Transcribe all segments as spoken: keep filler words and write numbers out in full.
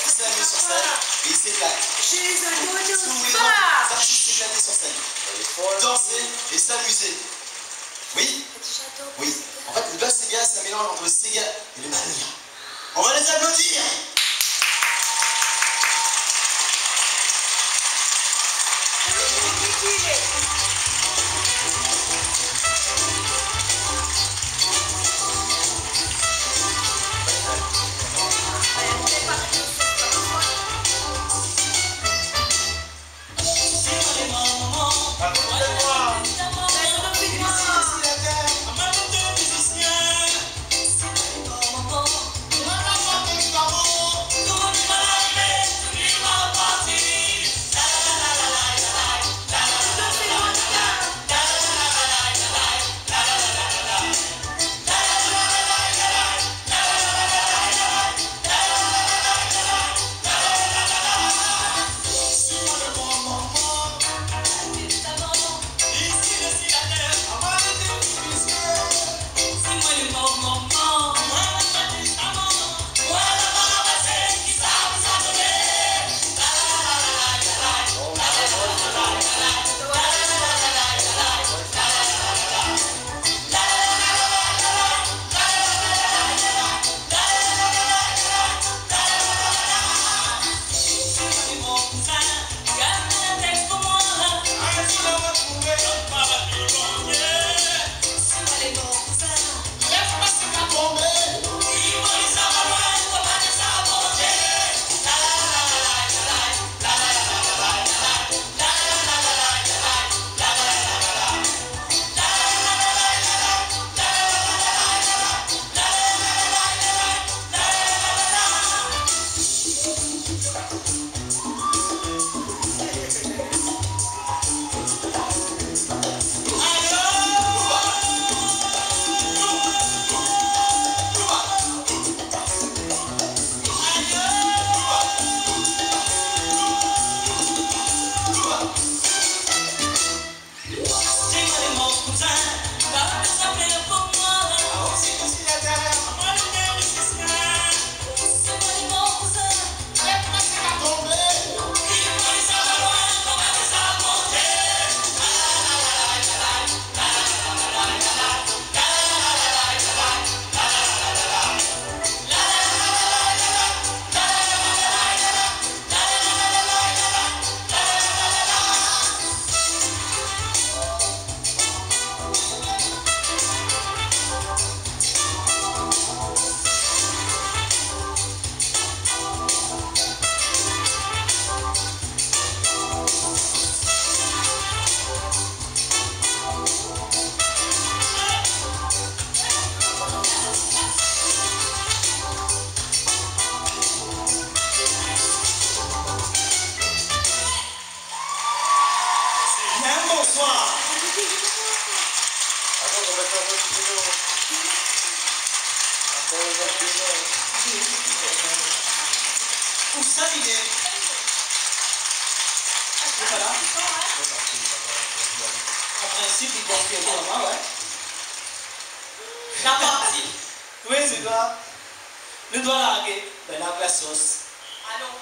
S'amuser sur scène et ils s'éclatent. Je les adore. Tous les gens, les artistes s'éclater sur scène. Danser et s'amuser. Oui. Oui. En fait, le Bass Séga, c'est un mélange entre le séga et le manouya. On va les applaudir. Bien, bonsoir. Ousa li lé ? Li lé pa la ? An prinsip, li doi èt la, ouais. La parti. Oui, sé doi. Nou doi largé. Bin, larg la sos. Alon.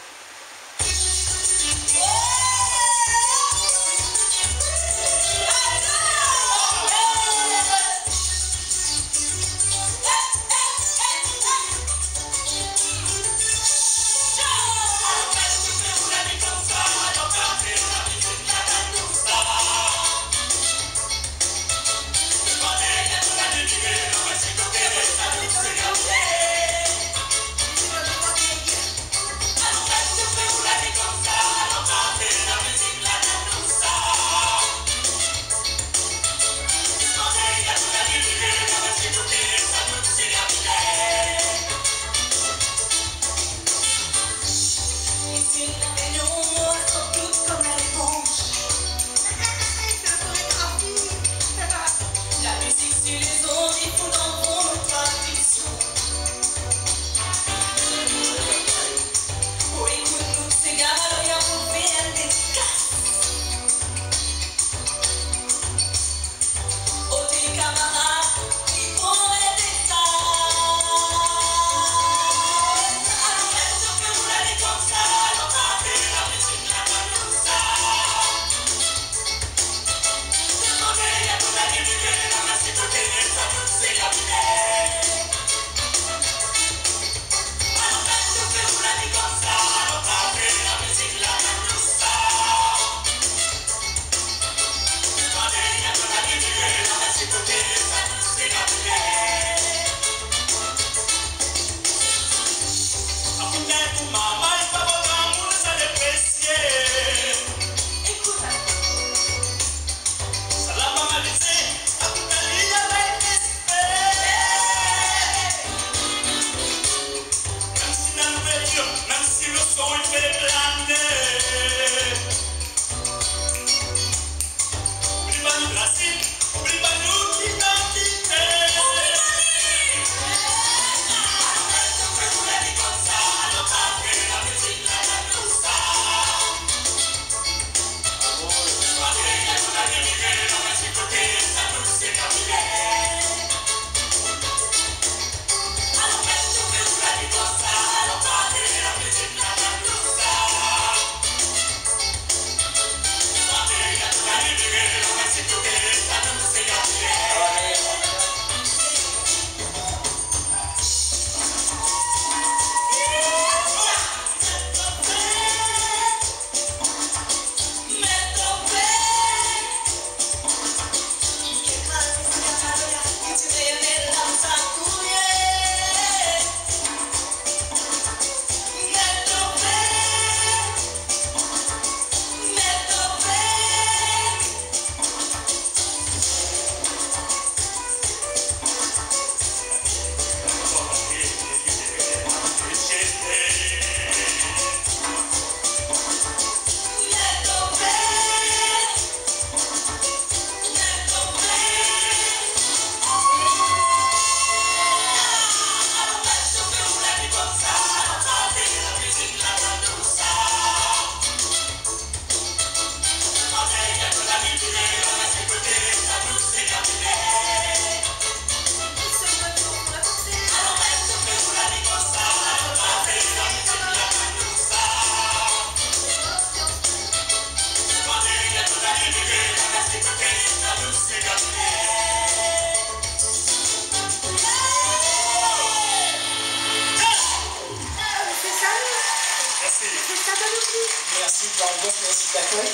Merci de l'ambiance, merci de l'accueil.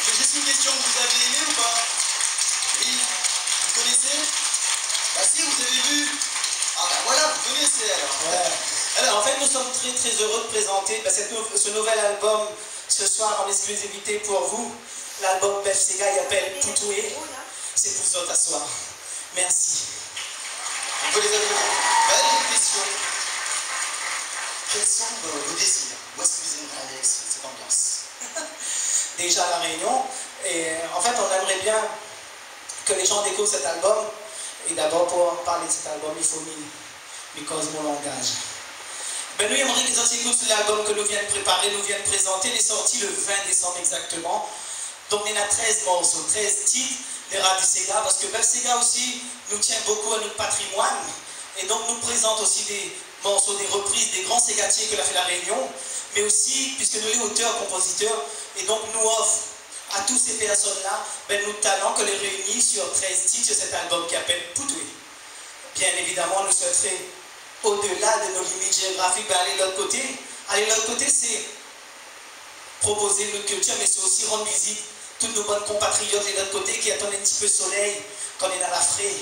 J'ai juste une question, vous avez aimé ou pas ? Oui. Vous connaissez ? Bah si, vous avez vu. Ah bah voilà, vous connaissez alors. Ouais. Alors, en fait, nous sommes très, très heureux de présenter, bah, cette nou-, ce nouvel album ce soir en exclusivité pour vous. L'album Bèf Séga, i apèl Poutoué. C'est pour zot aswar. Merci. On peut les applaudir. Bah, une question. Quels sont vos, vos désirs ? Où est-ce que vous aimeriez aller avec ce, cette ambiance ? Déjà, La Réunion. Et, euh, en fait, on aimerait bien que les gens découvrent cet album. Et d'abord, pour parler de cet album, il faut mi, mi koz mon langaz. Ben, nou émré ke zot i ékout l'album ke nou vien préparé, nou vien prézanté. Il est sorti le vingt décembre exactement. Donk, néna trèz morso, trèz tit, néna di séga, parske, ben, séga osi, nou tien bokou a nout patrimoine. É donk, nou prézant osi dé morso, dé repriz dé gran ségatié ke la fé La Réunion, mé osi, piske nou lé otèr, konpozitèr, é donk, nou ofr a tout sé pèrsone-la, ben, nout talan ke lé réini sur trèz tit sur sèt album ki apèl Poutoué. Bien évidemment, nou souétré, au-delà de nos limites géographiques, ben, alé lot koté. Alé lot koté, sé propozé nout kiltir, mé sé osi rann vizit tout nout bann konpatriot lé lot koté ki atann in ti pé solèy kan néna la fré.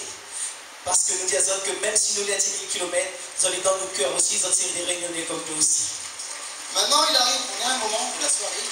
Parske nou di azot ke mèm si nou lé a dis mil kilomèt, zot lé dan nout kèr osi, zot sé dé Rényoné kom nou osi. Maintenant, il arrive, on est à un moment de la soirée